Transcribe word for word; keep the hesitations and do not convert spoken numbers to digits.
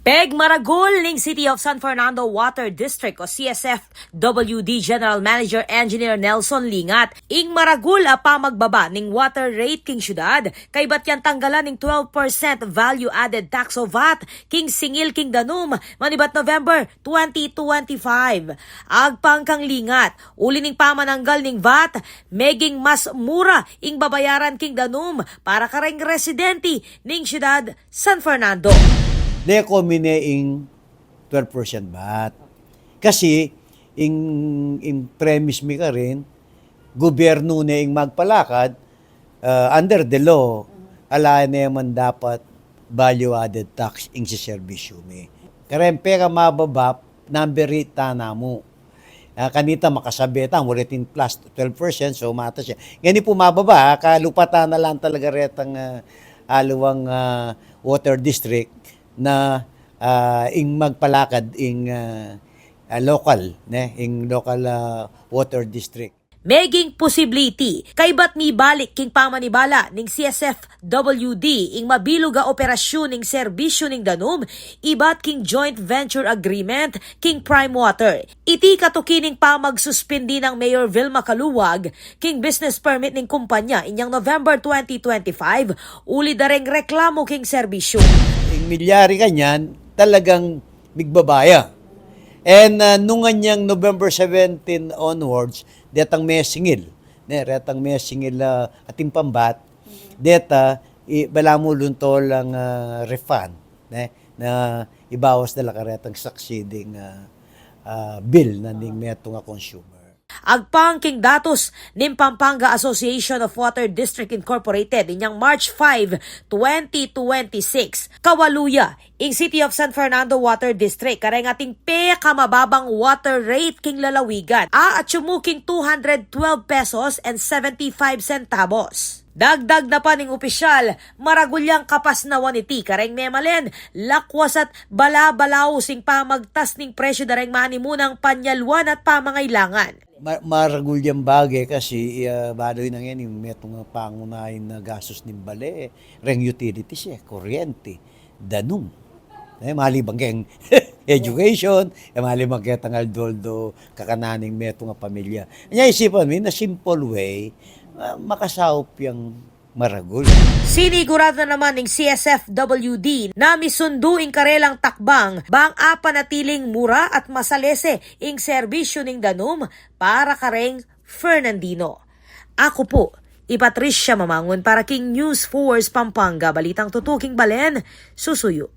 Pegmaragul ning City of San Fernando Water District o C S F W D General Manager Engineer Nelson Lingat ing maragul a pamagbaba ning water rate king syudad, kaybat yang tanggalan ning twelve percent value added tax o vat king singil king danum manibat November twenty twenty-five. Agpang kang Lingat, uli ning pamananggal ning vat, meging mas mura ing babayaran king danum para kareng residente ning syudad San Fernando. Deko mi ne ing twelve percent vat. Kasi ing, ing premise mi karin, gubyernu ne ing magpalakad, ah, under the law, ala ne man dapat value added tax ing siserbisyu mi. Kareng peka mababa, number eight ta namu. Ah, kanita makasabe ta, wala ting plus twelve percent, so mata siya. Ngeni pu mababa, ah, kalupatan na lang talaga retang, ah, aliwang, ah, water district na, ah, ing magpalakad ing, ah, ah, local, ne, ing local, ah, water district. Meging posible iti, kaybat mibalik king pamanibala ning C S F W D ing mabilug a operasyon ning serbisyu ning danum, ibat king joint venture agreement king Prime Water. Iti katuki ning pamagsuspindi nang Mayor Vilma Caluag king business permit ning kumpanya inyang November twenty twenty-five, uli da reng reklamu king serbisyu. Ing milyari kanyan, talagang migbaba ya. And, ah, nung anyang November seventeen onwards, detang mesingil, ne, retang mesingil, ah, atin pang vat, deta, i, balamu luntol lang, ah, refund, ne, na ibawas da la karetang succeeding, ah, ah, bill na ning metung a consumer. Agpang king datus ning Pampanga Association of Water District Incorporated inyang March five, twenty twenty-six, kawalu ya ing City of San Fernando Water District kareng ating pekamababang water rate king lalawigan, a atyu mu king two hundred twelve pesos and seventy-five centavos. Dagdag na pa ning opisyal, maragul yang kapasnawan iti kareng memalen, lakwas at balabalaus ing pamagtas ning presyu da reng manimunang panyalwan at pamangailangan. Ma-, maragul yang bage kasi, ah, balu na ngeni, metung a pangunahin a gastus ning bale, reng utilities, e, kuryente, danum. E, maliban keng education, e, maliban ketang aldo-aldo kakanan ning metung a pamilya. Nya isipan mi, in a simple way, ah, makasaup yang maragul. Siniguradu na naman ning C S F W D na misundu ing karelang takbang bang apanatiling mura at masalese ing serbisyu ning danum para kareng Fernandino. Aku pu i Patricia Mamangun para king News Force Pampanga, balitang tutuking balen, susuyu.